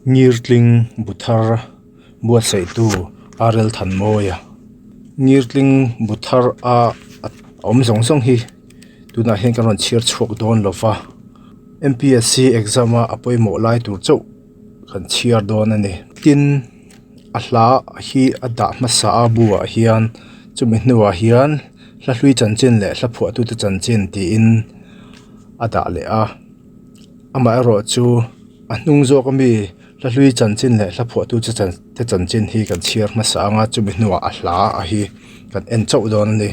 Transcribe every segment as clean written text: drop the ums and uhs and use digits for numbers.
Ngirtling bu thar buatsaihtu RL Thanmawia Ngirtling bu thar a awm zawng zawng hi tunah hian kan rawn chhiar chhuak dawn lo va M_P_S_C exam a a pawimawh lai tur chauh kan chhiar dawn a ni tin a hla hi a dah hmasa a buah hian chumi hnuah hian hla hlui chanchin leh hla phuahtute chanchin tiin a dah leh a amaherawh chu a hnung zawk ami hla hlui chanchin leh hla phuahtute chanchin hi kan chhiar hmasa ang a chumi hnuah a hla a hi kan en chauh dawn a ni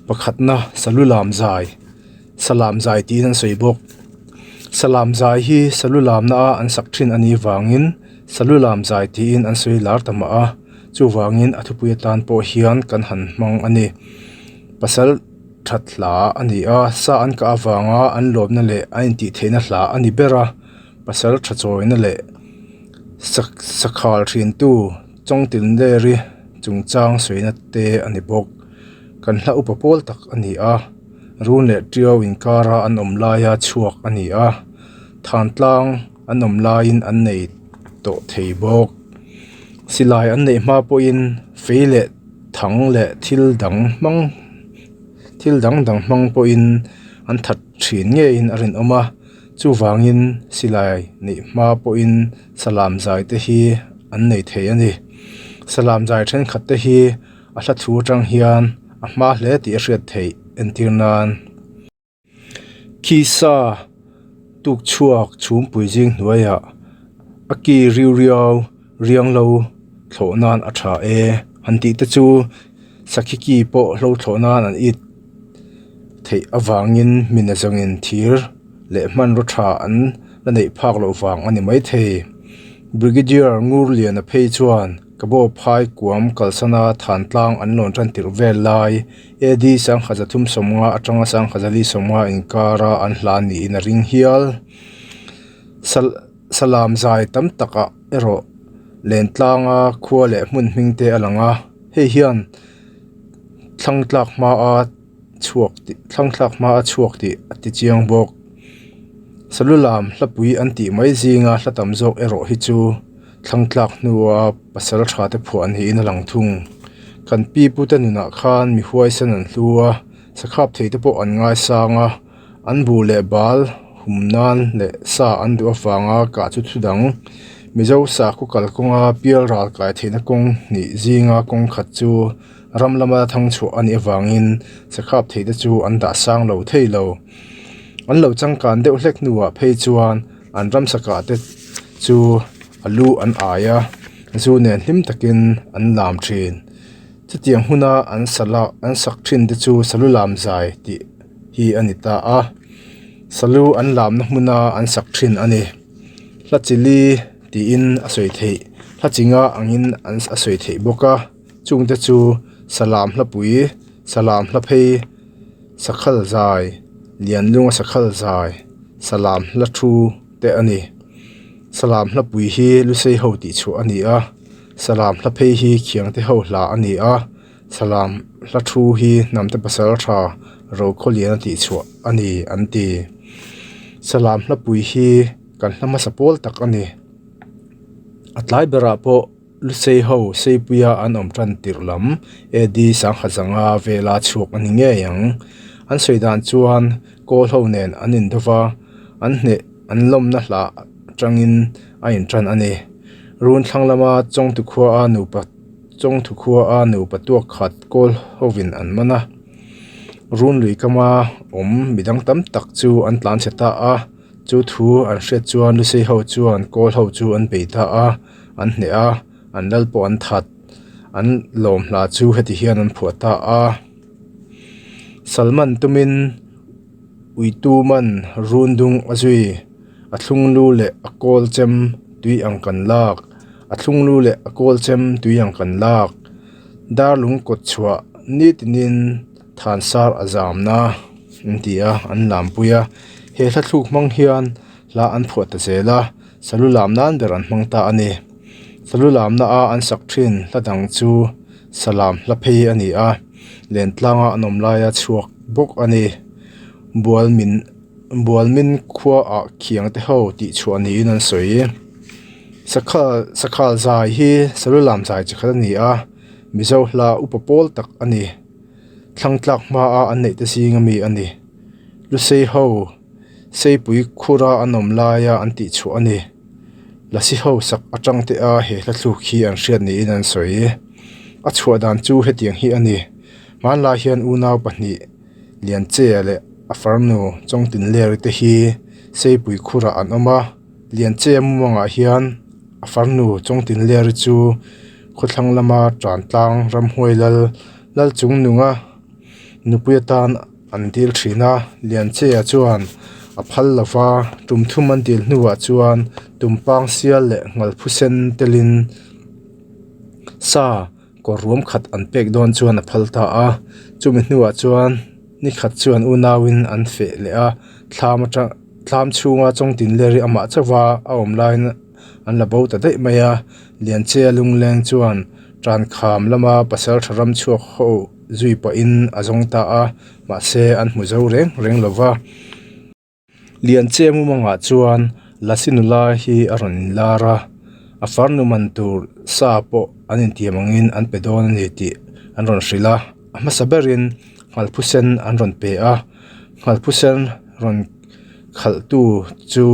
pakhatna salu lam zai. Salam zai tiin an sawi bawk. Salam zai hi salu lamna a an sak thin a nih vangin salu lam zai tiin an sawi lar ta mah a, chuvangin a thupui atan pawh hian kan han hmang a ni. Pasal that hla a ni a, sa an kah avanga an lawmna leh an intihtheihna hla a ni ber a, pasal tha chawina leh sakhal thintu Chawngtinleri chungchang sawina te a ni bawk. Kan hla upa pawl tak a ni a. Run leh Tiau inkara an awm laia chhuak a ni a, Thantlang an awm laiin an nei tawh thei bawk. Silai an neih hma pawhin fei leh thang leh thil dang hmang thil dang dang hmang pawhin an that thin ngeiin a rinawm a, chuvangin silai neih hma pawhin salam zai te hi an nei thei a ni. Salam zai thenkhat te hi. A hla thu atang hian a hma hle tih a hriat theih entir nan khi sa tuk chhuak chhumpui zing hnuaiah a ki riu riau riang lo thlawh nan a tha e han tih te chu sakhi ki pawh hlo thlawh nan an it theih avangin mina zawngin thir leh hmanraw tha an la neih phak loh vang a ni maithei Brigadier Ngurliana phei chuan. Ka baw phai kuam kalsana Thantlang an lawn tan tirh vel lai AD 1350 atanga 1450 inkara an hla niin a ring hial. Salam zai tam takah erawh Lentlanga khua leh hmun hming te a lang a, hei hian thlangtlak hmaa chhuak tih thlangthlak hma a chhuak tih a ti chiang bawk. Salulam hlapui an tih mai zinga hla tam zawk erawh hi chu thlangtlak hnua pasal tha te phuah niin a lang thung. Kan pi pute nunah khan mi huaisen an hlu a, sakhap thei te pawh an ngaisang a, an bu leh bal hum nan leh sa an duh avanga kah chu thu dang. Mizo sakhaw kalkawnga pial ral kai theihna kawng hnih zinga kawng khat chu Ram lama thang chhuah a nih avangin sakhap theihte chu an dah sang lo thei lo. An lo changkan deuh hlek hnuah phei chuan an ram sakah te chu a lu an ai a, zu nen hlim takin an lam thin. Chutiang huna an sala an sak thin te chu salu lam zai tih hi a ni ta a, salu an lamna hmuna an sak thin a ni. Hla chili tiin a sawi theih, hla chinga angin an a sawi theih bawk a. Chungte chu Salam hlapui, Salam hlaphei, Sakhal zai, Lianlunga Sakhal zai, Salam hla thu te a ni. Salam hlapui hi Lusei ho tih chhuah a ni a, Salam hlaphei hi Khiangte ho hla a ni a, Salam hla thu hi Hnamte pasal tha Rokhawliana tih chhuah a ni an ti. Salam hlapui hi kan hla hmasa pawl tak a ni. A tlai berah pawh. Lusei ho Seipuia an awm tan tirh lam AD Sangkhazanga vela chhuak a ni ngei ang. An sawi dan chuan Kawl ho nen an indo va, an hneh an lawmna hla atangin a intan a ni. Run thlang lama Chawngtu khua a nupa Chawngthu khua a nupa tuak khat Kawl hovin an man a. Run lui kama awm midang tam tak chu an tlanchhe ta a, chu thu an hriat chuan Lusei ho chuan Kawl ho chu an bei ta a. An hneh a, an lal pawh an that. An lawm hla chu heti hian an phuah ta a. Salman tumin uitu man run dung a zui, a thlung lu leh a kawl chem tui ang kan lak, a thlung lu leh a kawl chem tui ang kan lak. Darlung kawt chhuah nitinin thansar a zamna an ti a, an lampui a. He hla thluk hmang hian hla an phuah ta zel a. Salu lam nan ber an hmang ta a ni. Salu lamna a an sak thin hla dang chu Salam hla phei a ni a, Lentlanga an awm laia chhuak bawk a ni. Bual min Bualmin khuaah khiangte ho tih chhuah niin an sawi. Sakhal sakhal zai hi salulam zai chi khat a ni a, Mizo hla upa pawl tak a ni. Thlang tlak hmaa an neih te zing ami a ni. Lusei ho Seipui khura an awm laia an tih chhuah a ni. Lasi ho sak atang te a he hla thluk hi an hriat niin an sawi. A chhuah dan chu hetiang hi a ni. Hmanlai hian unau pahnih Lianchea leh a farnu Chawngtinleri te hi Seipui khurah an awm a. Lianchea mumangah hian a farnu Chawngtinleri chu khawthlang lama tan tlang ramhuai lal lal chung nunga nupui atan an dil thin a. Lianchea chuan a phal lo va, tum thum an dil hnuah chuan tumpang sial leh ngalphusen telin sa Kawr ruam khat an pek dawn chuan a phal ta a, chumi hnuah chuan ni khat chuan unauin an feh leh a, thlam atang thlam chhunga chawngtin leri amah chauha a awm laiin an la bo ta daih mai a, Lianchea lungleng chuan Tankham lama pasal tha ram chhuak ho zui pahin a zawng ta a, mahse an hmu zo reng reng lo va. Lianchea mumangah chuan Lasi nula hi a rawn inlar a, a farnu man tur sa pawh an intiam angin an pe dawn a ni tih an rawn hrilh a, a hmasa berin Nghalphusen an rawn pe a, Nghalphusen rawn khalhtu chu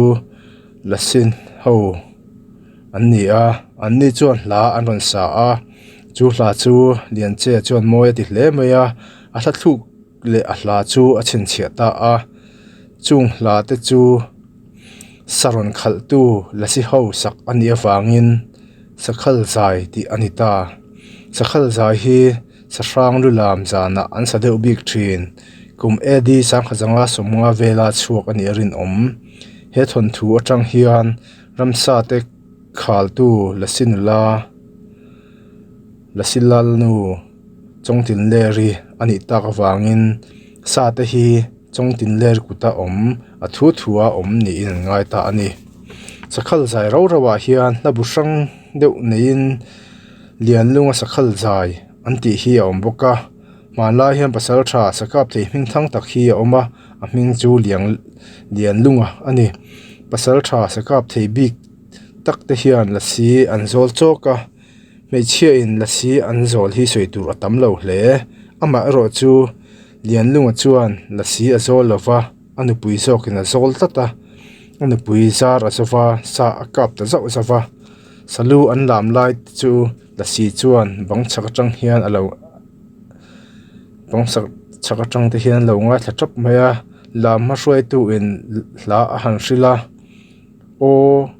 Lasi ho an ni a, anni chuan hla an rawn sa a, chu hla chu Lianchea chuan mawi a ti hle mai a, a hla thluk leh a hla chu a chhinchhiah ta a, chung hla te chu sarawn khalhtu lasi ho sak a nih avangin sakhal zai tih a ni ta. Sakhal zai hi sahrang lu lam zanah an sa deuh bik thin. Kum AD sangkhat zanga sawmnga vela chhuak a nih a rinawm. He thawnthu atang hian ramsa te khaltu lasi nula lasi lalnu. Chawngtinleri a nih tak avangin sa te hi Chawngtinleri kuta awm a thu thu a awm niin an ngai ta a ni. Sakhal zai rau rau ah hian hla bu hrang deuh neiin Lianlunga sakhal zai an tih hi a awm bawk a, hmanlai hian pasaltha sakap thei hming thang tak hi a awm a, a hming chu Liang Lianlunga a ni. Pasaltha sakap thei bik tak te hian lasi an zawl chawk a. Hmeichhia in lasi an zawl hi sawi tur a tam lo hle. Amah erawh chu Lianlunga chuan lasi a zawl lo va, a nupui zawkin a zawl tlat a. A nupui zar a zova, sa a kap ta zauh zauh va. Salu an lam lai te chu lasi chuan bang chhak atang hian a lo bang chhak chhak atang te hian a lo ngaithla tap mai a. Lam hma hruaitu in hla a han hrilh a, aw.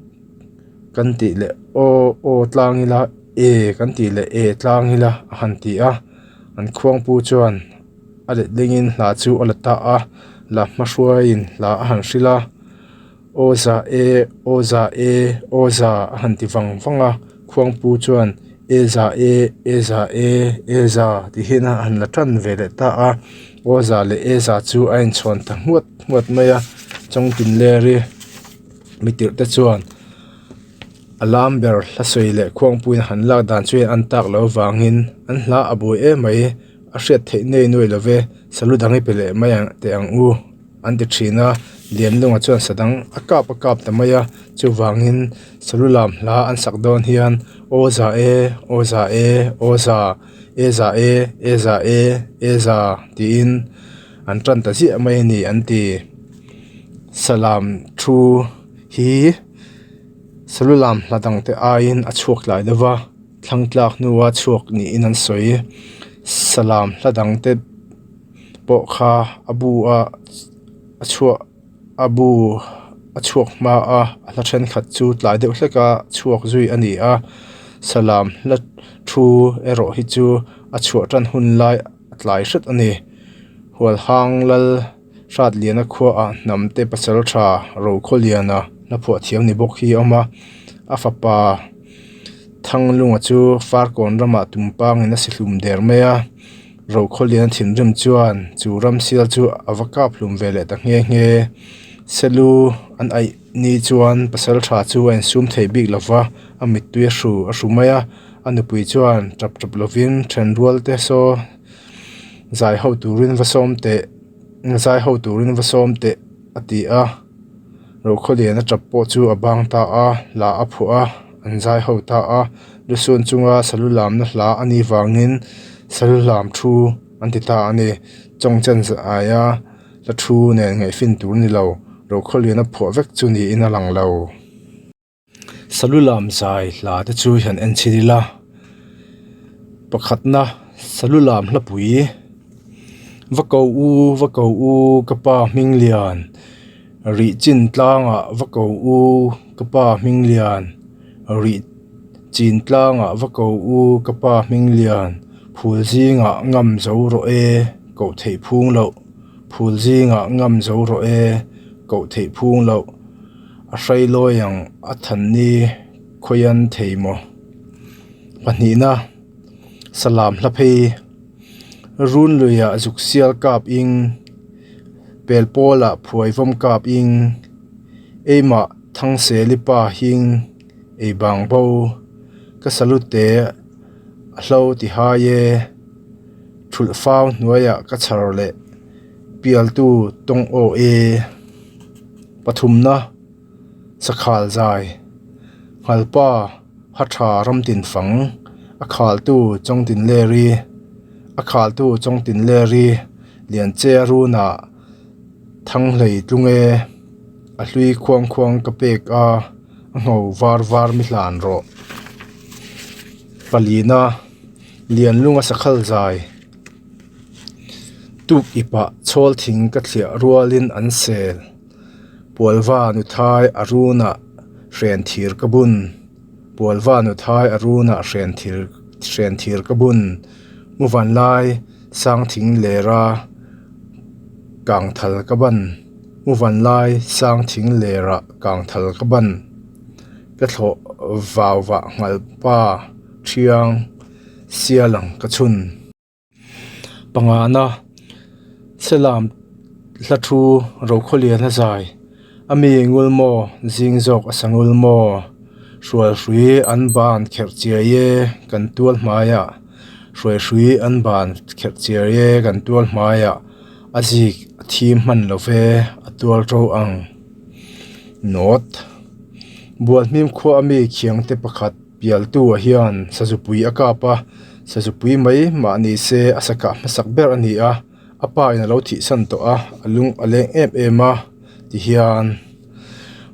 Kan tih leh aw aw tlang ila e kan tih leh e tlang ila a han ti a an khuangpu chuan a letlingin hla chu a la ta a la hma hruaiin hla a han hrilh a aw za e aw za e aw za a han ti vang vang a khuangpu chuan e za e e za e e za ti hian a han la tan ve leh ta a aw za leh e za chu a inchhawn ta nghuat nghuat mai a chawngtinleri. Mi tirh te chuan a lam ber hla sawi leh khuangpuiin han lak dan chu an tak loh avangin an hla a buai em mai a hriat theih nei nuai lo ve salu dang i pe leh mai ang teh ang u an ti thin a Lianlunga chuan sa dang a kap a kap ta mai a chuvangin salu lam hla an sak dawn hian aw za e aw za e aw za e za e e za e e za tiin an tan ta ziah mai a ni an ti. Salam thu hi salulam hla dang te aiin a chhuak tlai deuh va thlang tlak hnua chhuak niin an sawi salam hla dang te pawh kha a bu a a chhuah a bu a chhuak hma a a hla thenkhat chu tlai deuh hlek a chhuak zui a ni a salam hla thu erawh hi chu a chhuah tan hun lai a tlai hret a ni hualhang lal. Hratliana khuaah hnamte pasal tha Rokhawliana hlaphuah thiam ni bawk hi a awm a, a fapa Thanglunga chu Farkawn ramah tumpangin a si hlum der mai a, Rokhawliana thinrim chuan chu ramsial chu a va kap hlum ve leh ta nghe nghe. Selu an aih ni chuan pasal tha chu a insum thei bik lo va, a mittui a hru a hru mai a, a nupui chuan tap tap lovin thenrual te saw zai ho turin va sawm teh. Zai ho turin va sawm teh. a ti a. Rokhawliana tap pawh chu a bang ta a, hla a phuah a, an zai ho ta a. Lusun chunga salu lamna hla a nih vangin salu lam thu an ti ta a ni. Chawngchen aia hla thu nen ngaihfin tur ni lo, Rokhawliana phuah vek chu niin a lang lo. Salu lam zai hla te chu hian en chhin ila pakhatna salu lam hlapui va ko u va ko u ka pa hming lian rih chin tlangah va ko u ka pa hming lian rih chin tlangah va ko u ka pa hming lian phul zingah ngam zo rawh e koh theih phung loh phul zingah ngam zo rawh e koh theih phung loh. A hrai lawi ang a than ni khawian thei maw? Pahnihna, Salam hla phei run luiah zuk sial kap ing, pel pawlah phuai vawm kap ing, eimah Thangseli pa hing ei bang bo, ka salute a hlo ti hai e, thulh fau hnuaiah ka chhar leh pialtu tawng aw e. Pathumna, Sakhal zai, Nghalpa, ha tha ramtin fang, a khaltu Chawngtin Leri, a khaltu Chawngtin Leri, Lianche a runah Thanghlei tlung e, a hlui khuang khuang ka pek a, a ngho var var mi hlan rawh. Palina, Lianlunga sakhal zai. Tuk ipah chhawl thing ka thliah rualin an sel. Pualva nuthai a runah hren thir ka bun. Pualva nuthai a runah hren thir hren thir ka bun. Muvan lai sang thing lera kang thal ka ban. Muvan lai sang thing lera kang thal ka ban. Ka thlawh vau vah nghalh pa thiang. Sial ang ka chhun. Pangana, Selam hla thu Rokhawlian a zai. A mi ngul maw, zing zawk a sa ngul maw? Hrual hrui an ban kherh chiai e kan tual hmaiah, Hruai hrui an ban kherh chiai e kan tual hmaiah, A zik a thim hman lo ve a tual ro ang. Note, Bualhmim khua a mi khiangte pakhat. Pialtu-a hian sazupui a kap a, sazupui mai mah ni se a sa kah hmasak ber a ni a, a pa in a lo thihsan tawh a, a lung a leng em em a tihian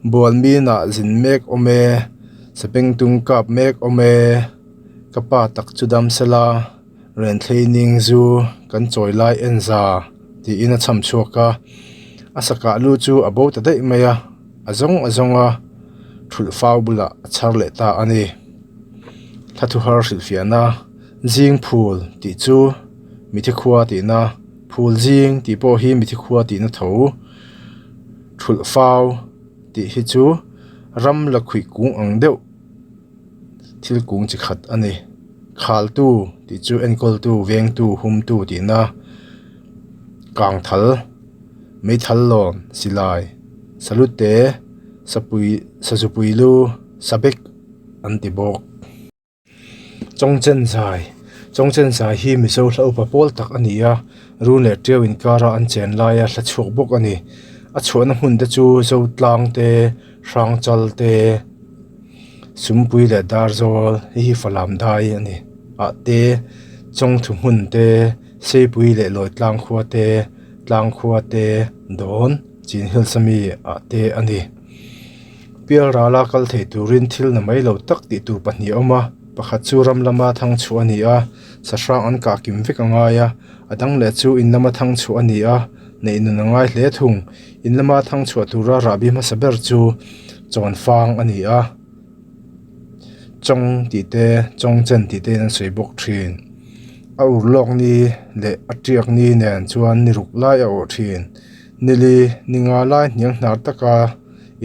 Bualminah zin mek awm e, sabengtung kap mek awm e, ka pa tak chu dam sela Renthlei ning zu kan chawi lai en za tiin a cham chhuak a, a sakah lu chu a bo ta daih mai a, a zawng a zawng a, thulh fau bulah a chhar leh ta a ni. Thla thu har hrilhfiahna zing phul tih chu mithi khua tihna, phul zing tih pawh hi mithi khua tihna tho, thulh fau tih hi chu ram la khuih kung ang deuh. Thil kung chi khat a ni. Khaltu tih chu enkawltu, vengtu, humtu tihna kangthal, meithal lawn, silai, salute, sapui sazupui lu, sabek an ti bawk. Chawngchen zai, Chawngchen zai hi Mizo hla upa pawl tak a ni a, run leh ṭiau inkara an chen laia hla chhuak bawk a ni. A chhuahna hmun te chu Zotlang te, Hrangchal te. Sumpui leh Darzawl hei hi Falam dai a ni ah te Chawngthu hmun te Seipui leh Lawi tlang khua te tlang khua te dawn Chin Hills ami ah te a ni. Pialrala kal thei turin thil na mai lo tak tih tur pahnih a awm a pakhat chu ram lama thang chhuah a ni a sahrang an kah kim vek a ngai a a dang leh chu in lama thang chhuah a ni a neih nun a ngai hle thung in lama thang chhuah tura rahbi hmasa ber chu chawnfang a ni a chawng tih te chawngchen tih te in an sawi bawk thin a ur lawk ni leh a tiak ni nen chuan ni ruk lai a awh thin nili ni nga lai hniang hnar taka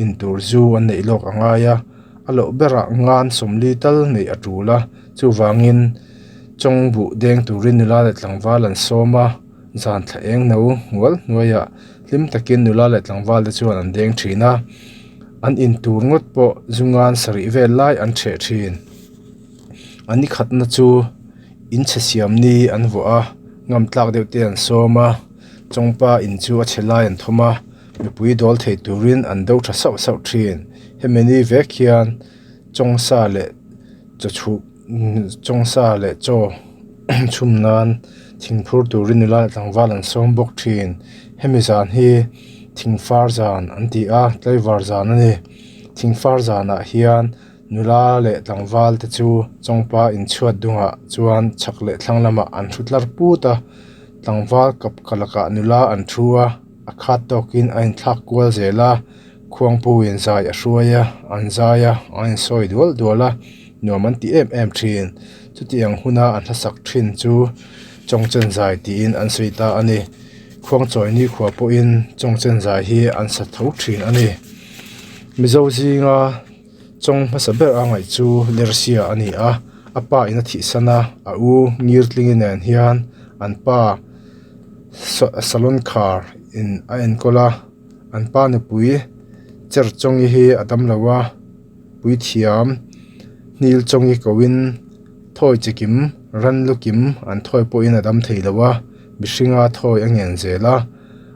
in tur zu an neih lawk a ngai a a loh berah ngan sawmli tal neih a tul a chuvangin chawng buh deng turin nula leh tlangval an sawm a zan thla eng no hnual hnuaiah hlim takin nula leh tlangval te chuan an deng thin a. An in tur ngawt pawh zungan sarih vel lai an ṭheh ṭhin. A ni khatna chu in chhe siam ni an vuah a, ngam tlak deuh te an sawm a, chawngpa in chu a chhe lai an thawm a. Mipui dawl thei turin an do tha sauh sauh thin. Hemi ni vek hian chawngsa leh chaw chhum chawngsa leh chaw chhum nan thing phur turin nula leh tlangval an sawm bawk thin. Hemi zan hi thing far zan an ti a tlaivar zan a ni. Thing far zanah hian nula leh tlangval te chu chawngpa inchhuat dungah chuan chhak leh thlang lamah an thu tlar put a tlangval kap kalakah nula an thu a. A khat tawkin a inthlak kual zel a, khuangpuiin zai a hruai a, an zai a, an insawi dual dual a, nuam an ti em em thin. Chutiang huna an hlasak thin chu Chawngchen zai tiin an sawi ta a ni. Khuangchawi nikhua pawhin Chawngchen zai hi an sa tho thin a ni. Mizo zinga Chawng hmasa ber a ngaih chu Lersia a ni a, a pa in a thihsan a, a u Ngirtlingi nen hian an pa Salon khar in a enkawl a, an pa nupui Cher Chawngi hi a dam lo a, puithiam Hnil Chawngi koin thawi chi kim ran lu kim an thawi pawhin a dam thei lo a, mihringa thawi a ngen zel a,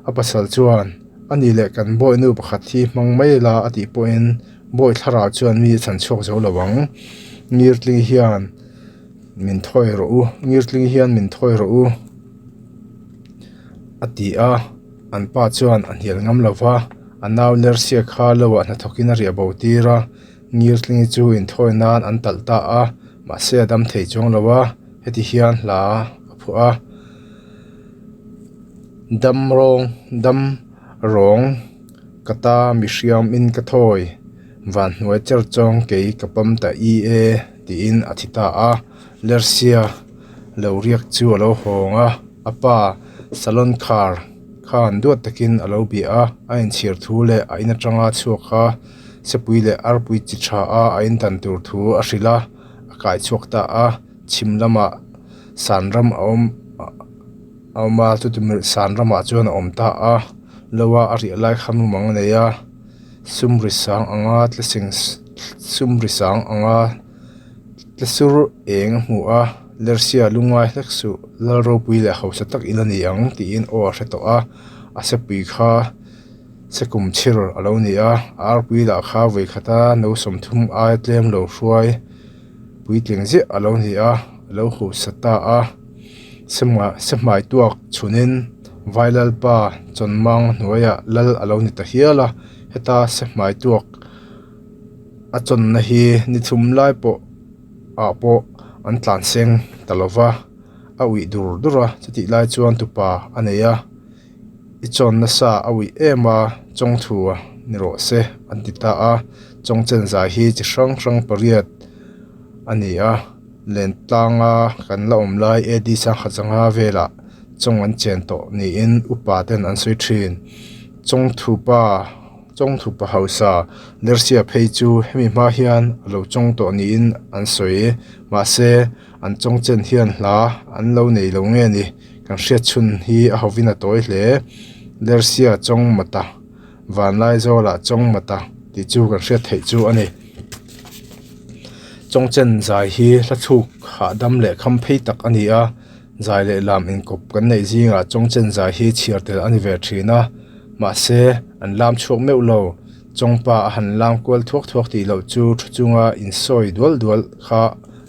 a pasal chuan a ni leh kan bawihnu pakhat hi hmang mai la a tih pawhin bawi thlarau chuan mi a chhan chhuak zo lo ang, Ngirtling hian. Min thawi rawh u, ngirtling hian min thawi rawh u a ti a, an pa chuan a hnial ngam lo va, a nau Lersia kha lo ah hnathawkin a riah bo tir a, ngirtlingi chu inthawi nan an talh ta a, mahse a dam thei chuang lo a, heti hian hla a phuah a, Dam rawng, dam rawng ka ta mihriam in ka thawi, van hnuai cher chawng kei ka pam ta i e. Tiin a thi ta a, Lersia lo riak chu a lo hawng a, a pa salon khar khan duat takin a lo bia a, a inchhir thu leh a in atanga chhuak kha sepui leh arpui chi tha a a indan tur thu a hrilh a, a kai chhuak ta a, chhim lamah sanram a awm a awm a, chuti sanramah chuan a awm ta a, lo a a riah lai kha mumang a nei a. Sum ri sang anga tlaseng sum ri sang anga tlasur eng a hmu a lersia lungngai hlek suh lal ropui leh hausa tak ila ni ang tiin aw a hre tawh a a sepui kha sekum chhir a lo ni a a arpui lah kha vawikhata no sawmthum aia tlem lo hruai puitling ziah a lo ni a a lo hausa ta a sehmai tuak chhunin Vailalpa chawnmang hnuaiah lal a lo ni ta hial a, heta sehmai tuak a chawnna hi ni thum lai pawh ah pawh an tlan seng ta lo va, a uih dur dur a, chutih lai chuan tupa a nei a, i chawn nasa a uih em a, chawngthu ni rawh se an ti ta a, chawngchen zai hi chi hrang hrang pariat a ni a. Lentlanga kan la awm lai AD sangha changa velah chawng an chen tawh niin upa ten an sawi thin. Chawngthupa Chawngthupa hausa Lersia phei chu hemi hma hian a lo chawng tawh niin an sawi. Mahse an chawng chen hian hla an lo nei lo nge ni kan hriat chhun hi a hovin a tawi hle. Lersia chawng mata Vanlaizawlah chawng mata tih chu kan hriat theih chu a ni. Chawngchen zai hi hla chhuk hahdam leh kham phei tak a ni a, zai leh lam inkawp kan neih zingah chawngchen zai hi chhiar tel a ni ve thin a, mahse an lam chhuak meuh lo. Chawngpa a han lam kual thuak thuak tih loh chu thu chunga insawi dual dual kha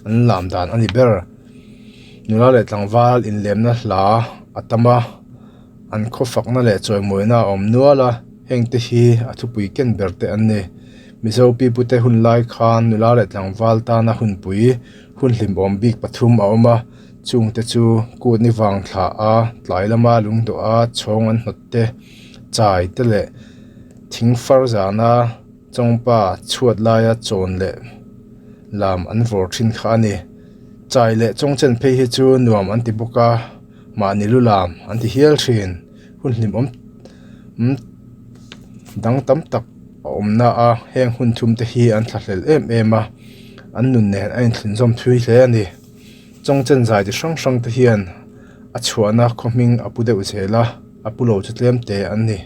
an lam dan a ni ber. Nula leh tlangval inlemna hla a tam a. An khaw fakna leh chawimawina a awm nual a, hengte hi a thupui ken ber te an ni. Mizo pipute hun lai khan nula leh tlangval tana hunpui hun hlimawm bik pathum a awm a, chungte chu kut ni vang thla a, tlai lama lungdawh a, chhawng an hnawt te, chai te leh thing far zana chawngpa chhuat laia chawn leh lam an vawr thin kha a ni. Chai leh chawngchen phei hi chu nuam an ti bawk a. Mahni lu lam an ti hial thin hun hlimawm dang tam tak a awm na a heng hun thum te hi an thlahlel em em a an nun nen a inthlunzawm thui hle a ni chawngchen zai chi hrang hrang te hian a chhuahna khaw hming a pu deuh zel a a pu lo chu tlem te an ni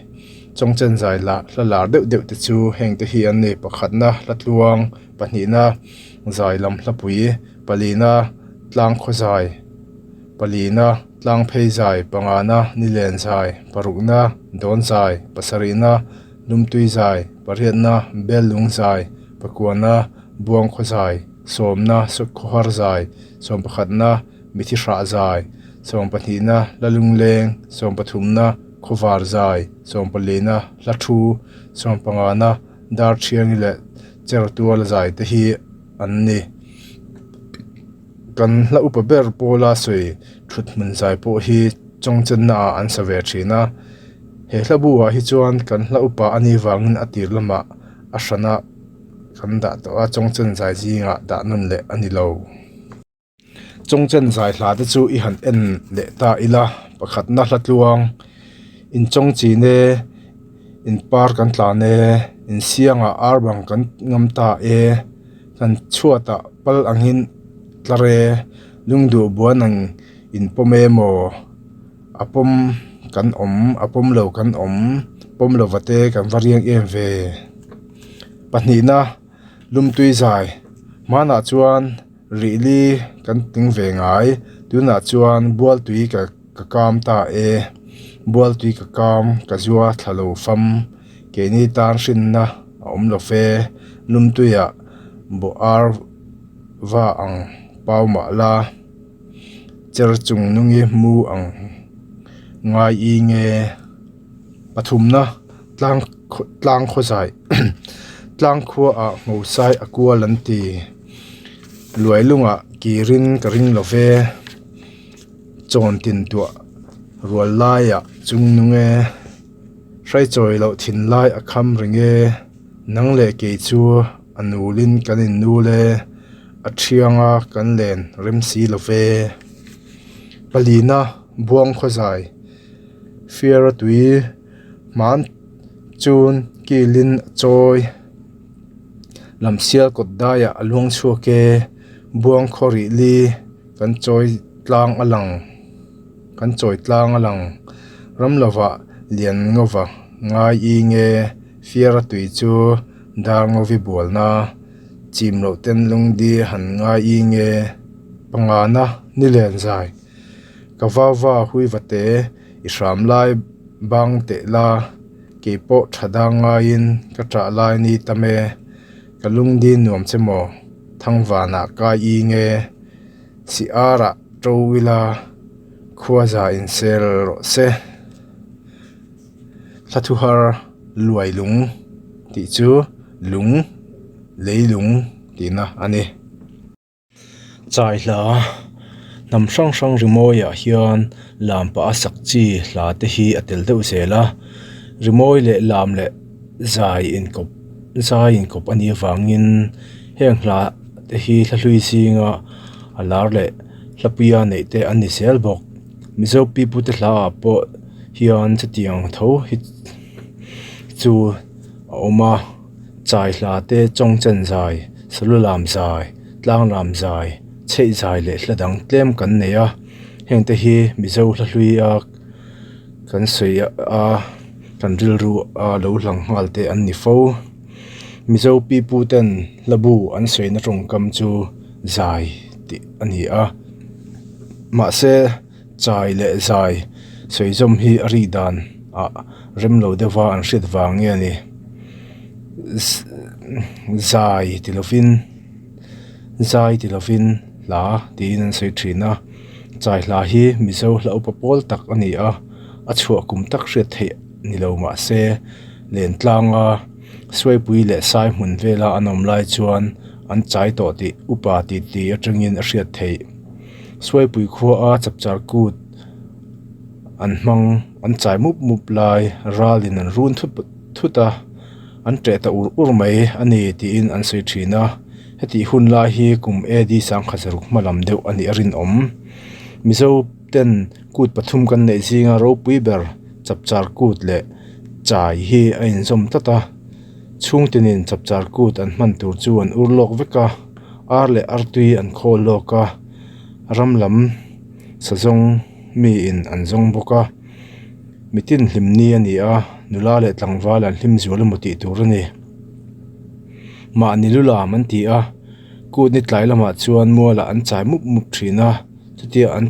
chawngchen zai lah hla lar deuh deuh te chu heng te hi an ni pakhatna hla tluang pahnihna zai lam hlapui palina tlang khaw zai. Palina. Tlangphei zai, pangana, Nilen zai, parukna, Dawn zai, pasarihna, Lumtui zai, pariatna, Bellung zai, pakuana, Buangkhaw zai, sawmna, Sawtkhawhar zai, sawmpakhatna, Mithi hrah zai, sawmpahnihna, Lalungleng, sawmpathumna, Khawvar zai, sawmpalina, Hla thu, sawmpangana, Darthiangi leh Chertual zai te hi an ni. Kan hla upa ber pawla sawi thut hmun zai pawh hi chawngchenna ah an sa ve thin a. He hla bu ah hi chuan kan hla upa a nih vangin a tir lamah a hrana kan dah tawh a, chawngchen zai zingah dah nawn leh a ni lo. Chawngchen zai hla te chu i han en leh ta ila, pakhatna hla tluang, inchawng chin e, inpar kan tlan e, insiangah arbang kan ngam ta e, kan chhuatah pal angin tlar e, lungduh buan ang inpawm e maw, a pawm kan awm, a pawm lo kan awm, pawm lova te kan va riang em ve. Pahnihna lumtui zai, hmanah chuan. Rihli kan tling ve ngai, tunah chuan Bualtui ka ka kam ta e, Bualtui ka kam ka zua thla lo fam, keini tan hrinna a awm lo fe, Lumtuiah bawh ar va ang pau mah la, cher chung nungi mu ang ngai i nge. Pathumna tlang tlang khawzai tlang khuaah hmosai a kual an ti. Luai lungah kirin ka ring lo ve. Chawn tin tuah rual laiah chung nung e. Hraichawi loh thin lai a kham reng e. Nang leh kei chu a nulin kan innul e. A thianga kan len rem si lo ve. Palina buang khawzai Fiara tui hman chun kilin a chawi lamsial kawt daiah a luang chhuak e buang khaw rih li kan chawi tlang a lang kan chawi tlang a lang ram lovah lian ngova ngai i nge fiara tui chu dar ngawi bualna chim loh ten lungdi han ngai i nge pangana ni len zai. Ka vauva hui va te i hram lai bang teh la, kei pawh tha dang ngaiin ka ṭah lai ni tam e, ka lungdi nuam che maw, thangvanah kai i nge, si arah ṭo ila khua za insel rawh se. Hlathuhar luai lung tih chu lung, leilung tihna a ni. Chai hla hnam hrang hrang rimawiah hian lam pah a sak chi hla te hi a tel deuh zel a rimawi leh lam leh zai inkawp zai inkawp a nih avangin heng hla te hi hla hlui zinga a lar leh hlapuia neih te an ni zel bawk mizo pipu te hla ah pawh hian chutiang tho hi chu a awm a. Chai hla te chawngchen zai, salulam zai, tlanglam zai, chheih zai leh hla dang tlem kan nei a, heng te hi Mizo hla hlui a kan sawi a kan rilru a lo hlang nghal te an ni fo. Mizo pipu ten hla bu an sawina tawngkam chu zai tih a ni a, mahse chai leh zai sawi zawm hi a rik dan ah rem lo deuh a an hriat vang nge a ni zai ti lovin zai ti lovin hla tiin an sawi thin a chai hla hi mizo hla upa pawl tak a ni a a chhuah kum tak hriat theih ni lo mah se lentlanga suaipui leh sai hmun vela an awm lai chuan an chai tawh tih upa titi atangin a hriat theih. Suaipui khua a chapchar kut an hmang an chai mup mup lai ralin an run thut thut a an ṭeh ta ur ur mai a ni tiin an sawi ṭhin a hetih hun lai hi kum AD sangkhat zaruk hma lam deuh a nih a rinawm Mizo ten kut pathum kan neih zinga ropui ber chapchar kut leh chai hi a inzawm tlat a chhungtinin chapchar kut an hman tur chu an ur lawk vek a. Ar leh artui an khawl lawk a, ram lam sazawng miin an zawng bawk a, mitin hlim ni a ni a, nula leh tlangval an hlim zual emaw tih tur a ni. Mahni lu lam an ti a, kut ni tlai lamah chuan mualah an chai mup mup thin a, chutia an.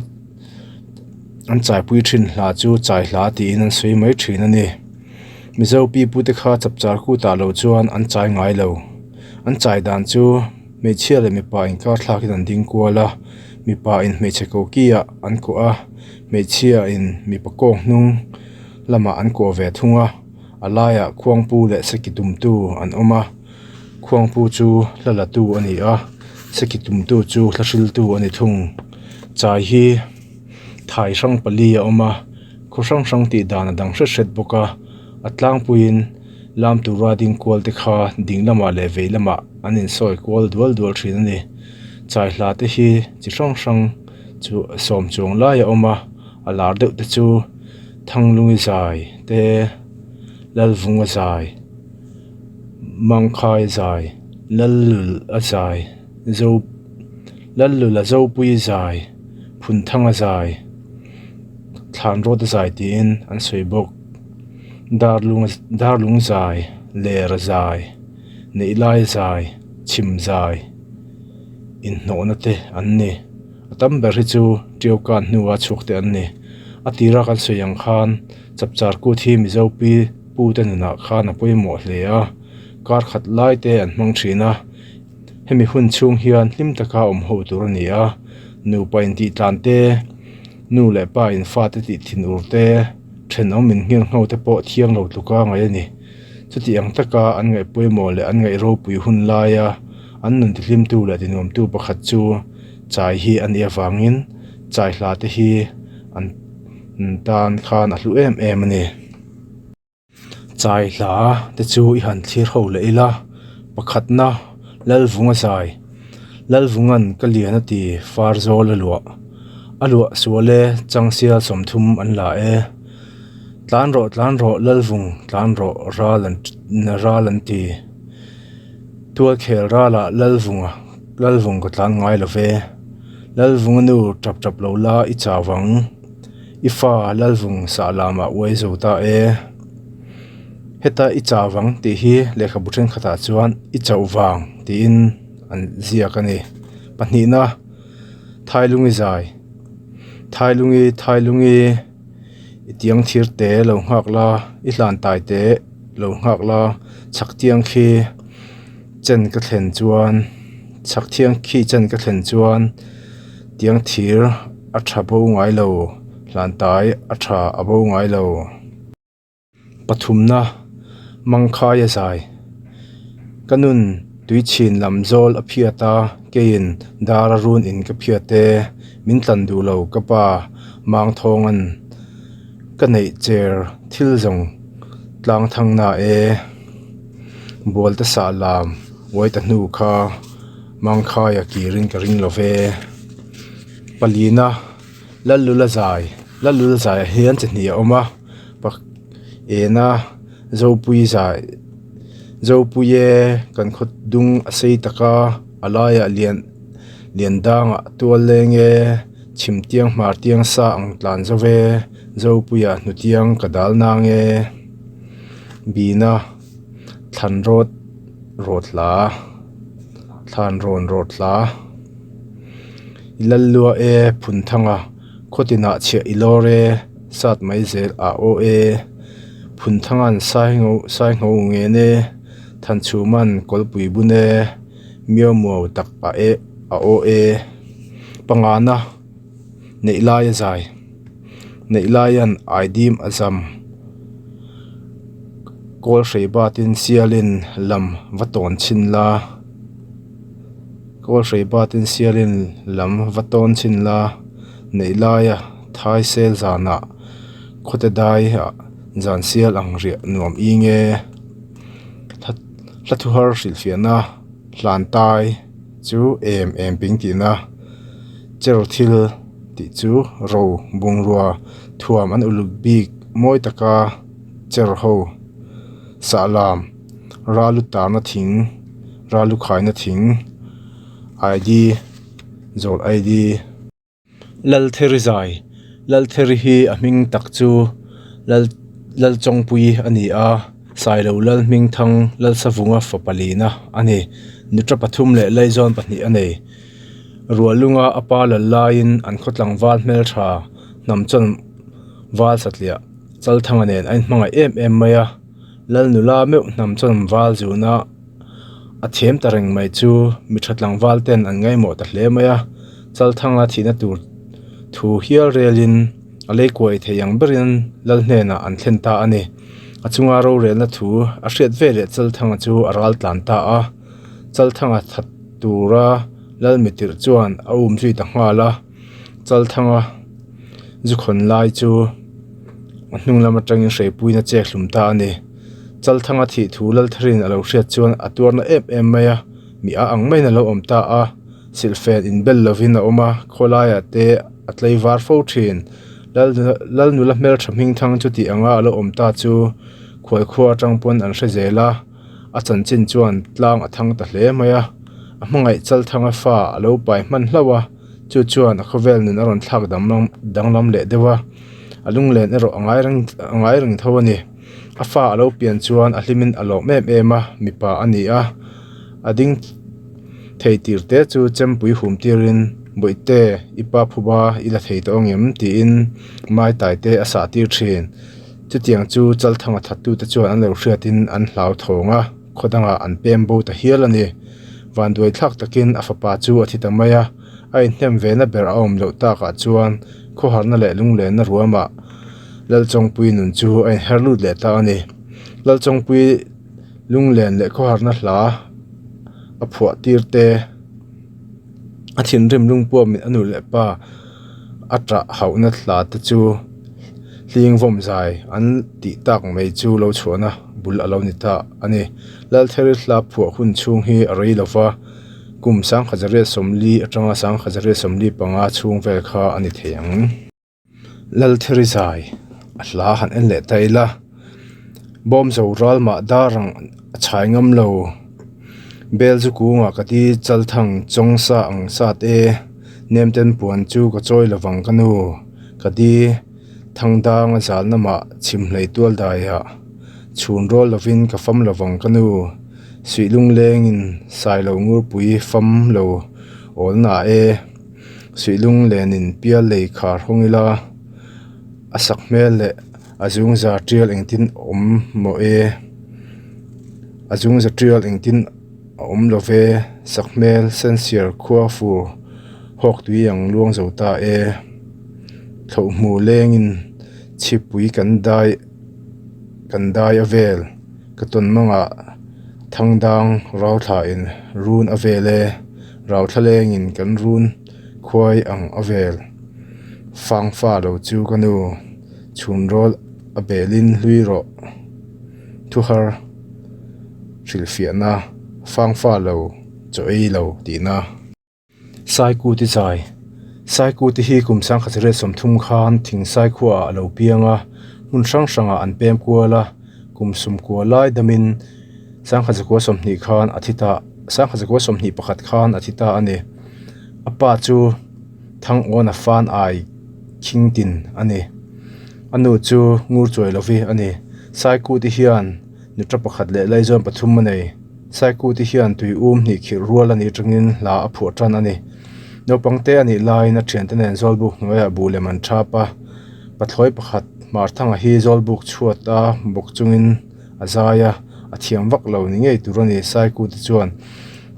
An chaipui thin hla chu chai hla tiin an sawi mai thin a ni. Mizo pi pute kha chapchar kutah lo chuan an chai ngai lo. An chai dan chu hmeichhia leh mipa inkar thlakin an ding kual a, mipa in hmeichhe koki ah an kuah a, hmeichhia in mipa kawng hnung lamah an kuah ve thung a, a laiah khuangpu leh seki tumtu an awm a, khuangpu chu hla la tu a ni a, seki tumtu chu hla hriltu a ni thung. Chai hi. Thai hrang pali a awm a, khaw hrang hrang tih dan a dang hret hret bawk a, a tlangpuiin lam tura ding kual te kha ding lamah leh vei lamah an insawi kual dual dual thin a ni. Chai hla te hi chi hrang hrang chu sawm chuang lai a awm a, a lar deuh te chu Thanglungi zai te, Lalvunga zai, Mangkhai zai, Lallul a zai, Zo. Lallula Zopui zai, Phunthanga zai, Thlanrawta zai tiin an sawi bawk. Darlung Darlung zai, Lera zai, Neihlai zai, Chhim zai inhnawhna te an ni. A tam ber hi chu Tiaukan hnua chhuak te an ni. A tira kan sawi ang khan Chapchar kut hi Mizo pi pu te nunah khan a pawimawh hle a, kar khat lai te an hmang thin a. Hemi hun chhung hian hlim taka awm ho tur a ni a, nupa intih tlan te, nu leh pa in fate tih thin ur te, thenawm in nghir ngho te pawh thiang lo tluka ngaih a ni. Chuti ang taka an ngaih pawimawh leh an ngaih ropui hun laia an nun tihlimtu leh tinuamtu pakhat chu chai hi a nih avangin chai hla te hi an tan khan a hlu em em a ni. Chai hla te chu i han thlir ho leh ila pakhatna Lalvunga zai Lalvunga'n ka lian a ti far zawl a luah a luah sual e changsial 30 an la e tlan rawh tlan rawh Lalvung tlan rawh ral an ral an ti tual khel ralah Lalvunga Lalvung ka tlan ngai lo ve Lalvunga nu tap tap lo la i chau ang. I fa Lalvung sah lamah uai zo ta e. Heta i chau vang tih hi lehkhabu thenkhatah chuan i chauh vang tiin an ziak a ni. Pahnihna, Thailungi zai. Thailungi, Thailungi, i tiang thir te lo nghak la, i hlan tai te lo nghak la, chhak tiang khi chen ka thlen chuan, chhak thiang khi chen ka thlen chuan tiang thir. A tha bo ngai lo, hlantai a tha a bo ngai lo. Pathumna, Mangkhai a zai. Ka nun tuichhin lam zawl a phiat a, keiin dar a run in ka phiat e, min tlan duh lo ka pa Mangthawnga'n ka neih cher thil zawng tlang thang na e. Bualte sah lam uai ta hnu kha Mangkhai a kirin ka ring lo ve. Palina Lallula zai Lallula zaiah hian chi hnih a awm a pak ena Zopui zai Zopui e kan khaw dung a sei tak a a laiah lian lian dangah tual leng e chhim tiang hmar tiang sa ang tlan zo ve Zopuiah hnutiang ka dal nang e Bina thlan rawt rawt hla thlan rawn rawt hla. I lal lua e phun thang a, khaw tinah chhiah i lawr e, sat mai zel a aw e. Phun thanga'n sai ngho sai ngho ngen e, than chhuma'n kawlpui bun e, miau muau tak a e a aw e. Pangana neih lai a zai, neih laia'n aidim a zam, kawl hrei batin sialin lam va tawn chhin la. Kawl hrei batin sialin lam va tawn chhin la, neih laia thai sel zanah khawte daiah zan sial ang riah nuam i nge. Hla thu har hrilhfiahna hlan tai chu em em ping tihna cher thil tih chu ro bungrua thuam an uluk bik mawi taka cher ho sahlam Ralu tarna thing, ralu khaina thing, ID, zawl ID. Laltheri zai, Laltheri hi a hming tak chu Lal Lalchawngpui a ni a, Sailo Lal Hmingthang Lalsavunga fapa lina a ni. Nuta pathum leh Laizawn pahnih a nei. Rualunga a pa lal laiin an khaw tlangval hmeltha. Hnamchawn val satliah Chalthanga nen a inhmangaih em em mai a, Lal nula meuh Hnamchawn val zuna a thiam ta reng mai chu mi tha tlangval ten an ngaimawh ta hle mai a, Chalthanga thihna tur thu hial relin a leikuai thei ang berin Lal hnenah an thlen ta a ni. A chunga rorelna thu a hriat veleh Chalthanga chu a ral tlan ta a, Chalthanga that tura Lal mitirh chuan a um zui ta nghal a. Chalthanga zu khawn lai chu a hnung lam atangin hreipuiin a chek hlum ta a ni. Chalthanga thih thu Laltharin a lo hriat chuan a tuarna em em mai a, mi a ang maiin a lo awm ta a, silhfen inbel lovin a awm a, khawlaiah te a tlei var fo thin. Lal Lalnula hmeltha hmingthang chu tih anga a lo awm ta chu khualkhua atang pawn an hre zel a, a chanchin chuan tlang a thang ta hle mai a, a hmangaih Chalthanga fa a lo pai hman hlauh a. Chu chuan a khawvel nun a rawn thlak danglam leh deuh a, a lunglen erawh a ngai reng a ngai reng tho a ni. A fa a lo pian chuan a hlimin a lawm em em a, mipa a ni a, a ding thei tir te chu chempui hum tirin Bawihte i pa phuba i la thei tawh angem tiin Maitai te a sah tir thin. Chutiang chu Chalthanga thattute chuan an lo hriatin an hlau thawng a. Khaw dangah an pem bo ta hial a ni. Vanduai thlak takin a fapa chu a thi ta mai a, a inhnem ve na ber a awm loh takah chuan khawharna leh lunglenna ruamah Lalchawngpui nun chu a inher lut leh ta a ni. Lalchawngpui lunglen leh khawharna hla a phuah tir te, a thinrim lungpuamin a nu leh pa a tah hauhna hla te chu hling vawm zai an tih tak mai chu lo chhuahna bul a lo ni ta a ni. Laltheri hla phuah hun chhung hi a rei lo va, kum 1940 atanga 1945 chhung vel kha a ni thei ang. Laltheri zai a hla han en leh ta ila, Bawmzo ral mah dar ang a chhai ngam lo, Bel zu kungah ka ti chalthang chawng sa ang sat e, Nemten puan chu ka chawi lovang ka nu, ka ti thangdang a zalna mah chhimhlei tual daiah, Chhun rual lovin ka fam lovang ka nu, Suih lunglengin sailo ngurpui fam lo awl na e. Suihlung lenin pial lei khar hawng ila a sak hmel leh a zungza tial engtin awm maw e a zungza tial engtin a awm lo ve sak hmel sensiar khua fur hawk tui ang luang zo ta e thlauhmu lengin chhipui kan dai kan dai a vel ka tawn mangah thangdang rau thla in run a vel e. Rauthla lengin kan run khuai ang a vel. Fangfa lo chu ka nu chhun rawl a belin hlui rawh. Thuhar hrilhfiahna fangfa lo chaw ei lo tihna. Saikuti zai Saikuti hi kum 1930 khan Thingsai khuaah a lo piang a, hmun hrang hrangah an pem kual a, kum sumkua lai damin 1920 khan a thi ta 1921 khan a thi ta a ni. A pa chu Thangawna fan ai Khingtin a ni. A nu chu Ngurchuailovi a ni. Saikuti hian nuta pakhat leh laizawn pathum a nei. Saikuti hian tui um hnih khirh rual a nih atangin hla a phuah tan a ni. Naupang te a nih laiin a thiante nen Zawlbuk hnuaiah buh lem an thap a. Pathlawi pakhat Hmarthanga hi Zawlbuk chhuat a bawk chungin a zai a, a thiam vak lo ni ngei tur a ni. Saikuti chuan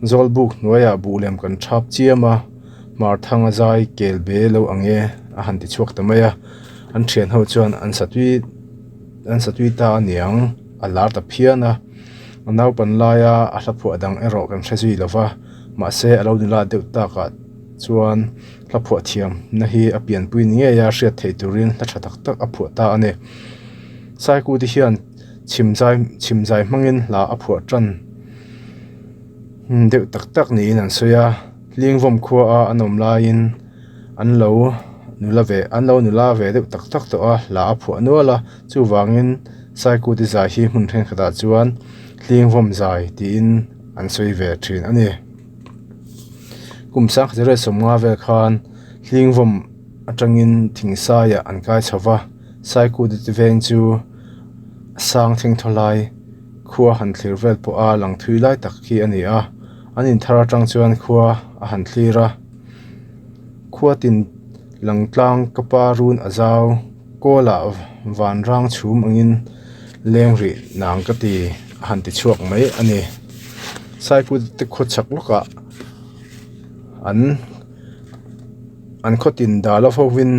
Zawlbuk hnuaiah buh lem kan thap chiam a, Hmarthanga zai kel be lo ang e a han ti chhuak ta mai a. An thian ho chuan an satui an satui ta a niang a lar ta phian a. A naupan laia a hla phuah dang erawh kan hre zui lo va, mahse a lo nula deuh takah chuan hla phuah thiamna hi a pianpui ni ngei a hriat theih turin hla tha tak tak a phuah ta a ni. Saikuti hian chhimzai chhimzai hmangin hla a phuah tan deuh tak tak niin an sawi a, Hlingvawm khua a an awm laiin an lo nula ve an lo nula ve deuh tak tak tawh a, hla a phuah nual a, chuvangin Saikuti zai hi hmun thenkhatah chuan Hlingvawm zai tiin an sawi ve thin a ni. Kum 1950 vel khan Hlingvawm atangin Thingsaiah an kai chho va, Saikuti te veng chu a sang thengthaw lai khua han thlir vel pawh a lang thui lai tak hi a ni a, an inthar atang chuan khua a han thlir a. Khua tin. Langtlang ka pa run a zau, kawlah vanrang chhum angin leng rih nang ka ti a han ti chhuak mai a ni. Saikut te khaw chhak lawkah an an khaw tin dal a hovin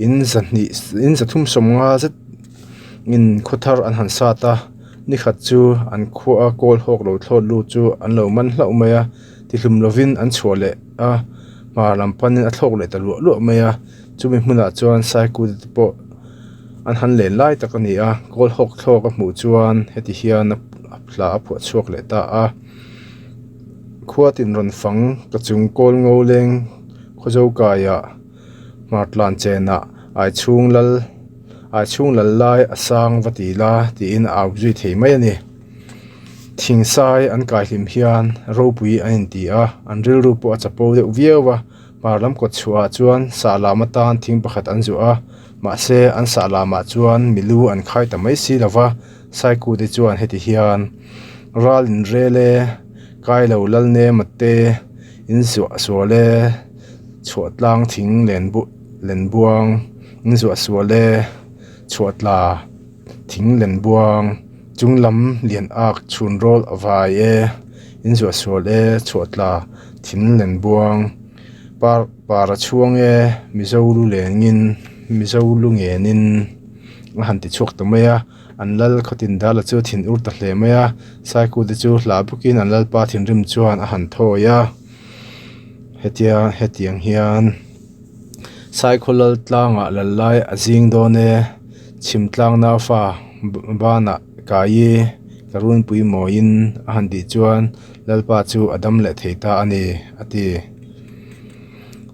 in zahnih in zathum sawmnga zet in khaw thar an han sat a, nikhat chu an khua a kawl hawk lo thlawt lut chu an lo man hlauh mai a. Tihlum lovin an chhuah leh a, hmar lam panin a thlawk leh ta luah luah mai a, chumi hmunah chuan saikut te pawh an han len lai tak a ni a, kawl hawk thlawk a hmuh chuan heti hian a hla a phuah chhuak leh ta a, khua tin rawn fang ka chung kawl ngo leng khaw zo kaiah hmar tlan chenah ai chhung lal ai chhung lal lai a sang va ti la tiin a au zui thei mai a ni. Thingsai an kai hlim hian ropui an inti a, an rilru pawh a chapo deuh viau a, hmar lam kawt chhuahah chuan sah lam atan thing pakhat an zuah a, mahse an sah lamah chuan milu an khai ta mai si lo va, Saikute chuan heti hian ral in rel e, kai lo lal nem a te, in zuah sual e, chhuah tlang thing len bu len buang, in zuah sual e, chhuah tla. Thing len buang chung lam lian ak chhun rawl a vai e in zuah sual e chhuah tla thing len buang par par a chhuang e mizo lu lengin mizo lu ngenin a han ti chhuak ta mai a an lal khawtin dala chu a thin ur ta hle mai a saikute te chu hlah bawkin an lalpa thinrim chuan a han thawi a hetia hetiang hian. Saikhaw lal tlangah lal lai a zing dawn e, chhim tlang naufa banah kai i ka runpui mawiin a han tih chuan Lalpa chu a dam leh thei ta a ni, a ti.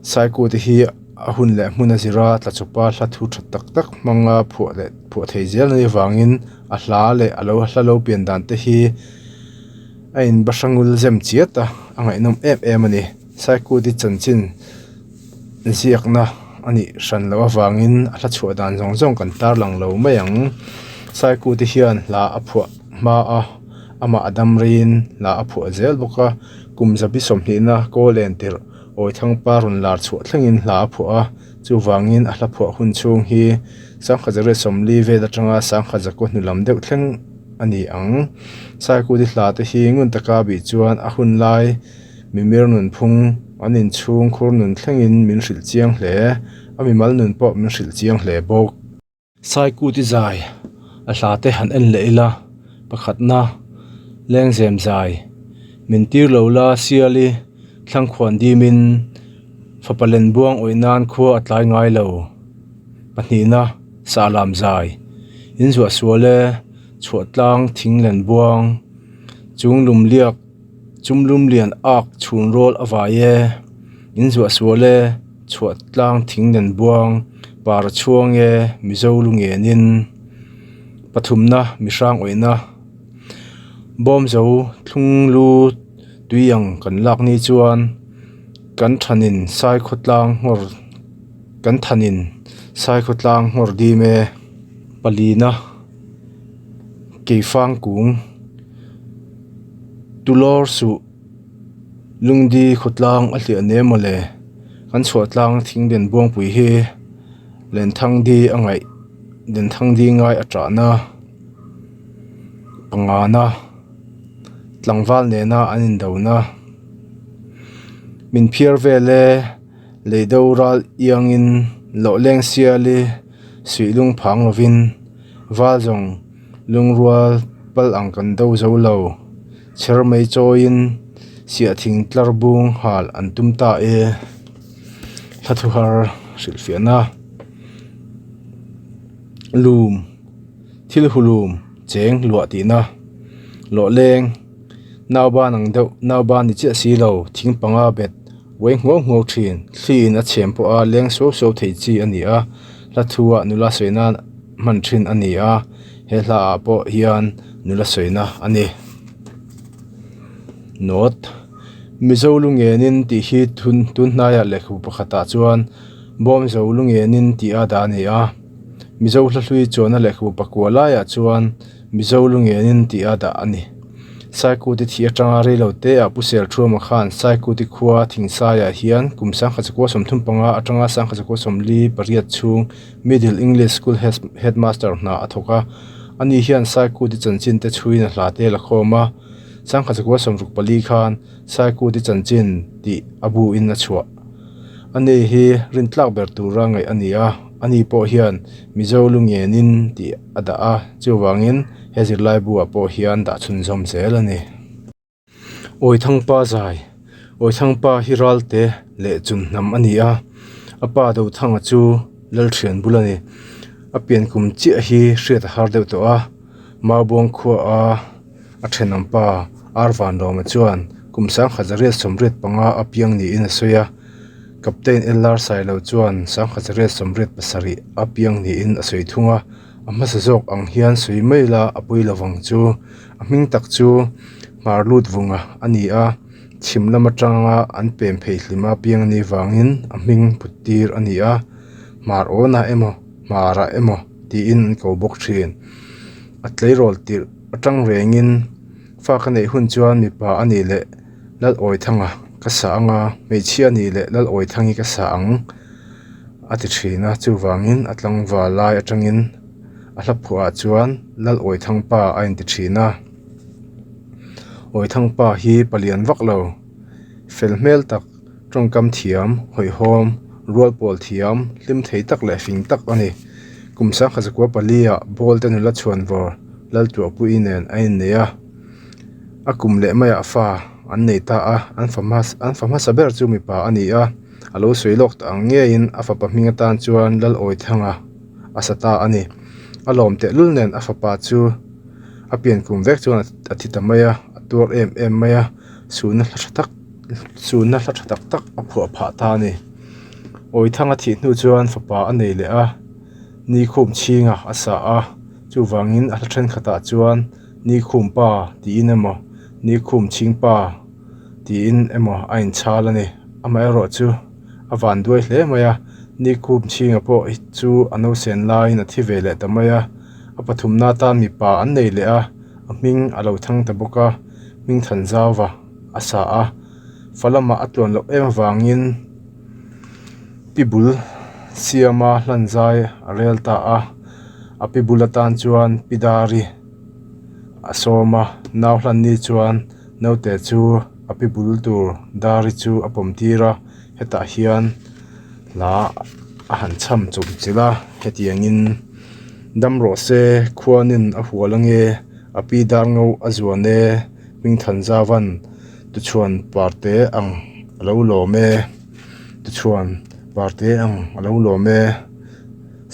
Saikute hi a hun leh hmun a zira tlachawpa hla thu tha tak tak hmanga phuah leh phuah thei zel a nih avangin a hla leh a lo hla lo pian dan te hi a inbahrangul zem chiat a, a ngaihnawm em em a ni. Saikute chanchin. Ziakna a nih hran loh avangin a hla chhuah dan zawng zawng kan tarlang lo mai ang. Saikute hian hla a phuah hma a, amah a dam reiin hla a phuah zel bawk a. Kum zabi sawmhnihna kaw len tirh Awithangpa rawn lar chhuah thlengin hla a phuah a, chuvangin a hla phuah hun chhung hi Sangkhat Zakriat 40 vel atanga Sangkhat Zakua hnu lam deuh thleng a ni ang. Saikute hla te hi ngun taka bih chuan a hun lai Mimir nunphung, an inchhung khur nun thlengin min hrilh chiang hle, a mimal nun pawh min hrilh chiang hle bawk. Saikuti zai, a hla te han en leh ila, pakhatna, Lengzem zai, min tir lo la Siali thlangkhuan dimin fapa lenbuang awih nan khua a tlai ngai lo, pahnihna, Sahlam zai, inzuah sual e, chhuahtlang thing lenbuang, chung lumliak, Chumlum lian ak chhun rawl a vai e, in zuah sual e, chhuah tlang thing nen buang, par a chhuang e, Mizo lu ngenin. Pathumna mihrang awihna bawm zo thlung lu tui ang kan lak ni chuan kan thanin sai khawtlang nghawr kan thanin sai khawtlang nghawr dim e. Palina Keifang kung Tulawr suh Lungdi khawtlang a hliah ne mawle kan chhuah tlang thingden buangpui hi Lenthangdi a ngaih Lenthangdi ngai a tahna pangana tlangval nena an indona min phiar vel e leido ral iangin lawhleng siali suihlung phang lovin val zawng Lungrual pal ang kan do zo lo. Chher mai chawiin siah thing tlar bung hal an tum ta e. Hla thu har hrilhfiahna. Lum, thil hu lum, cheng luah tihna. Lawhleng, nauban ang deuh, nauban ni chiah si lo, thing panga bet uai nghuau nghuau thin, thliin a chhem pawha leng suau suau thei chi a ni a. Hla thu ah nula sawi nan hman thin a ni a, he hla ah pawh hian nula sawina a ni. Note, Mizo lu ngenin tih hi tun tun hnaiah lehkhabu pakhatah chuan Bawmzo lu ngenin tih a dah a ni a, Mizo hla hlui chuanna lehkhabu pakua laiah chuan Mizo lu ngenin tih a dah a ni. Saikuti thih atanga rei lo te ah Pu Selthuama khan Saikuti khua Thingsaiah hian kum 1935 atanga 1948 chhung Middle English School Headmaster hna a thawk a. Ani hian Saikuti chanchin te chhuiin a hla te la khawm a. 1964 khan Saikuti chanchin tih a bu in a chhuah. Ani hi rintlak ber tura ngaih a ni a, ani pawh hian Mizo lu ngenin tih a dah a, chuvangin he zirlai buah pawh hian dah chhunzawm zel a ni. Awithangpa zai, Awithangpa hi Ralte leh Chunhnam a ni a, a pa Dothanga chu Lalthian bul a ni. A pian kum chiah hi hriat a har deuh tawh a, Maubuang khuaa a thenawm pa Arvanlawma chuan kum 1985 a piang niin a sawi a, Captain LR Sailo chuan 1987 a piang niin a sawi thung a, a hmasa zawk ang hian sawi mai la a pui lovang chu. A hming tak chu Hmarlut Vunga a ni a, chhim lam atanga an pem phei hlim a piang ni vangin a hming put tir a ni a, Hmar Awnah emaw Hmarah emaw tiin an ko bawk thin. A tleirawl tirh atang rengin fa ka neih hun chuan mipa a nih leh Lal Awithanga ka sa ang a, hmeichhia a nih leh Lal Awithangi ka sa ang a ti thin a, chuvangin a tlangval lai atangin a hla phuahah chuan Lal Awithangpa a inti thin a. Awithangpa hi palian vak lo, fel hmel tak, tawngkam thiam, hawihhawm, rual pawl thiam, hlim thei tak leh fing tak a ni. Kum sangkhat zakua pali-ah Bawlte nula chhuanvawr Laltuahpuii nen a innei a. A kum leh maiah fa an nei ta a, an fa an fa hmasa ber chu mipa a ni a, a lo sawi lawk ta ang ngeiin a fapa hming atan chuan Lalawithanga a sa ta a ni. A lawm tehlul nen a fapa chu a pian kum vek chuan a thi ta mai a, a tuar em em mai a, suhna hla tha tak suhna hla tha tak tak a phuah phah ta a ni. Awithanga thih hnu chuan fapa a nei leh a, Nikhum chhinga a sa a, chuvangin a hla thenkhatah chuan Nikhum pa tiin emaw, Nikhum chhing pa tiin emaw a inchhal a ni. Amaherawh chu a van duai hle mai a, Nikhum chhinga pawh hi chu a nausen laiin a thi ve leh ta mai a. A pathumna atan mipa an nei leh a, a hming a lo thang ta bawk a, hming than zauva a sa a. Fa lamah a tluan loh em avangin pi bul siama hlan zai a rel ta a, a pi bul atan chuan pi dari a sawm a, nau hlan ni chuan naute chu a pi bul tur dari chu a pawm tir a, hetah hian hla a han cham chawp chilh a, hetiangin dam rawh se khuanin a hual ange a pi dar ngo a zuan e hmingthan zauvan tuchhuan parte ang a lo lawm e tuchhuan parte ang a lo lawm e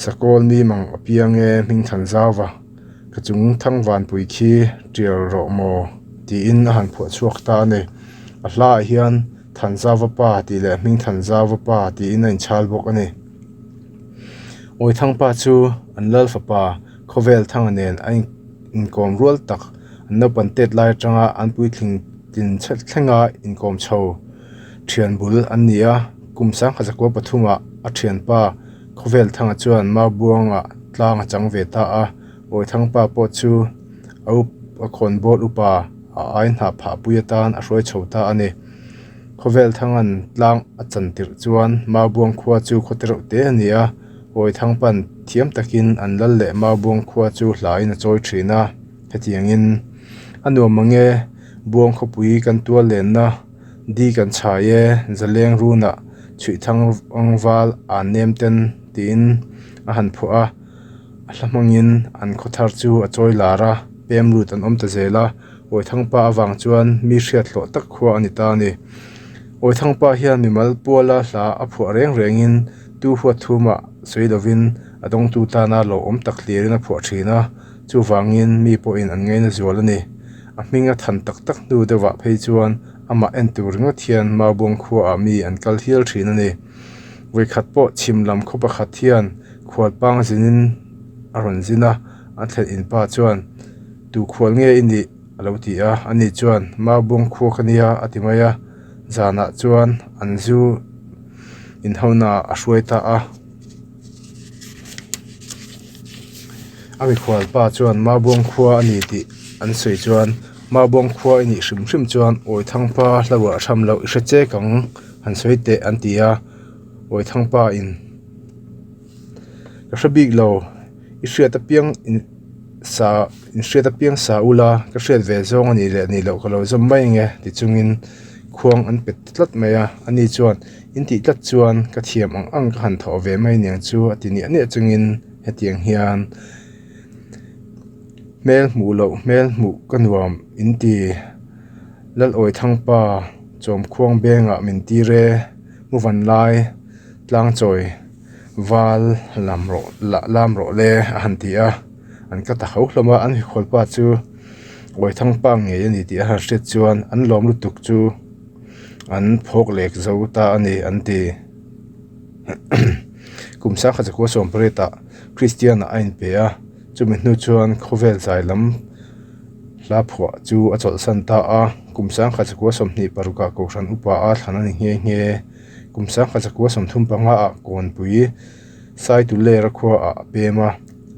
sakawl mi mang a piang e hmingthan zauva. Ka chung thang vanpui khi tial rawh maw tiin a han phuah chhuak ta a ni. A hlaah hian Thanzauva pa tih leh hming Thanzauva pa tiin a inchhal bawk a ni. Awithangpa chu an lal fapa khawvel thanga nen a inkawm rual tak an naupan tet lai atanga an puitling tlin thlenga inkawm chho thian bul an ni a. Kum 1903 ah a thianpa Khawvel thanga chuan Maubuangah tlang a chang ve ta a, Awithangpa pawh chu a up a khawnbawl upa a ai hnah phah pui atan a hruai chho ta a ni. Khawvel thangan tlang a chan tirh chuan Maubuang khua chu khaw tereuh te a ni a, Awithangpa'n thiam takin an lal leh Maubuang khua chu hlain a chawi thin a, hetiangin a nuam mang e, Buang khawpui kan tual lenna Di kan chhai e, zaleng runah chhuihthang ang val an nem ten tiin a han phuah a, a hla hmangin an khaw thar chu a chawi lar a, pem lut an awm ta zel a, Awithangpa avang chuan mi hriat hlawh tak khua a ni ta a ni. Awithangpa hian mimal puala hla a phuah reng rengin tu huat thumah sawi lovin a dawngtu tana lo awm tak hlirin a phuah thin a, chuvangin mi pawhin an ngaina zual a ni. A hming a than tak tak hnu deuhah phei chuan amah en tur ringawt hian Maubuang khuaah mi an kal hial thin a ni. Vawikhat pawh chhim lam khaw pakhat hian khualpang zinin a rawn zin a, a thlen in pa chuan Tu khual nge i nih? a lo ti a, ani chuan Maubuang khua ka nia a ti mai a, zanah chuan an zu inhona a hruai ta a. A mikhual pa chuan Maubuang khua a ni tih an sawi chuan Mabuang khua i nih hrim hrim chuan Awithangpa hla ruah tham loh i hre chek ang han sawi teh an ti a, Awithangpa in ka hre bik lo i hriat apiang in sa in hriat apiang sa ula ka hriat ve zawng a nih leh nih loh ka lo zawm mai ang e ti chungin khuang an pet tlat mai a, ani chuan in tih tlat chuan ka thiam ang ang ka han thawh ve mai niang chu a ti niah niah chungin hetiang hian. Hmel hmuh loh hmel hmuh ka nuam in ti. Lalawithangpa Chawmkhuang bengah min tir e, Muvan lai tlangchawi val lam rawh lah lam rawh le a han ti a, an ka ta ho hlawm a, an mikhualpa chu Awithangpa ngei a ni tih a han hriat chuan an lawm lutuk chu an phawk lek zo ta a ni an ti. Kum sangkhat zakua sawmpariatah Kristian ah a inpe a, chumi hnu chuan khawvel zai lam hla phuah chu a chawlhsan ta a. Kum 19 26 ah Kohhran upa a thlan a ni nghe nghe. Kum 1935 ah Kawnpui Saitulera khua ah a pem a,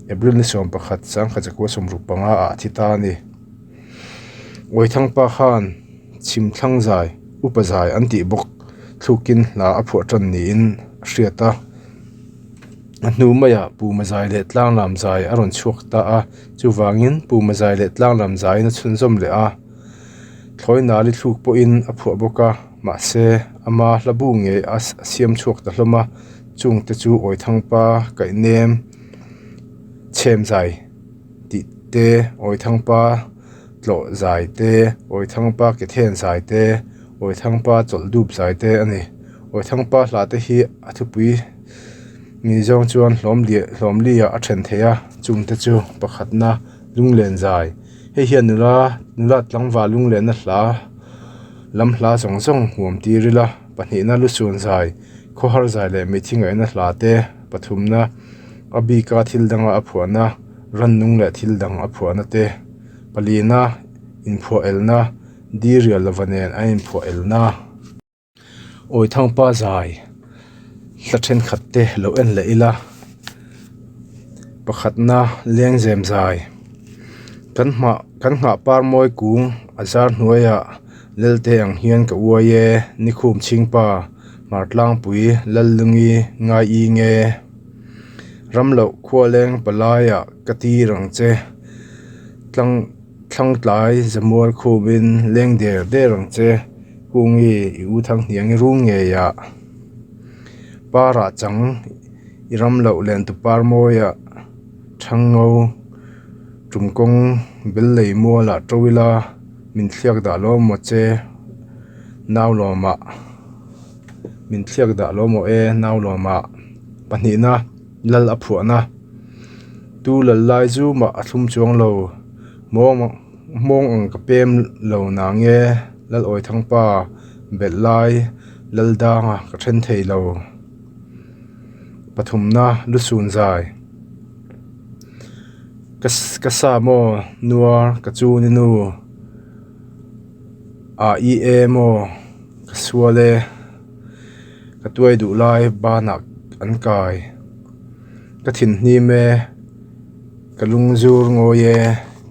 April ni 11, 1965 ah a thi ta a ni. Awithangpa khan Chhimthlang zai, upa zai an tih bawk thlukin hla a phuah tan niin a hriat a. A hnu maiah Puma zai leh Tlanglam zai a rawn chhuak ta a, chuvangin Puma zai leh Tlanglam zaiin a chhunzawm leh a. Thlawi nali thluk pawhin a phuah bawk a, mahse ama hla bu ngei a siam chhuak ta hlawm a, chungte chu Awithangpa kaihnem chhem zai tih te, Awithangpa tlawh zai te, Awithangpa kethen zai te, Awithangpa chawlh dup zai te a ni. Awithangpa hla te hi a thupui Ni zawng chuan hlawm liah hlawm liah a then thei a, chungte chu pakhatna lunglen zai. Hei hian nula nula tlangval lunglenna hla lam hla zawng zawng huam tir ila, pahnihna lusun zai, khawhar zai leh mitthi ngaihna hla te, pathumna a bika thil danga a phuahna, rannung leh thil dang a phuahna te, palina inphuah elna, dirial lova nen a inphuah elna. Awithangpa zai hla thenkhat te lo en leh ila pakhatna lengzem zai kan hmah kan nghah par mawi kung a zar hnuaiah lelte ang hian ka uai e nikhum chhingpa hmartlangpui lallungi ngai i nge ramloh khualeng palaiah ka tir ang che tlang. Thlangtlai zamual khumin leng der der ang che, Kungi i u Thanghniang i rung ngei ah, Parah chang i ram loh len tu par mawiah Thangngo tumkawng bel lei mualah to ila min thliak dah lo maw che nau lawmah min thliak dah lo maw e nau lawmah pahnihna lal a phuahna. Tu lal lai chu mah a thlum chuang lo, mawng mawng ang ka pem lo nang e, Lal Awithangpa belh lai lal danga ka then thei lo. Pathumna lusun zai ka ka sa maw nuar ka chun i nu ah i e maw ka sual e ka tuai duh lai banah an kai. Ka thin hnim e, ka lung zur ngawi e,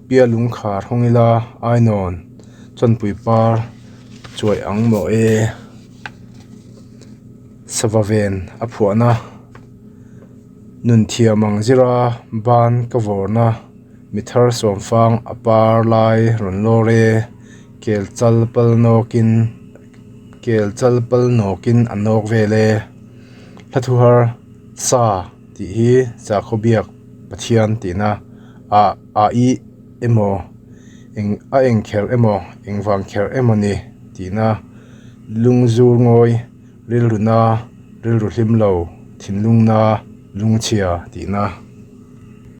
pia lung khar hawng ila ainawn chawnpui par chuai ang maw e. Sava ven a phuahna nun thiam ang zira ban ka vawrna mi thar sawmfang a par lai rawn lawr e, kel chal pal nawkin kel chal pal nawkin a nawk vel e, hla thuhar. Sa tih hi sakhaw biak Pathian tihna ah a i emaw eng a eng kher emaw engvang kher emaw ni tihna lungzur ngawi rilru na rilru hlim lo thinlung na lungchhia tihna.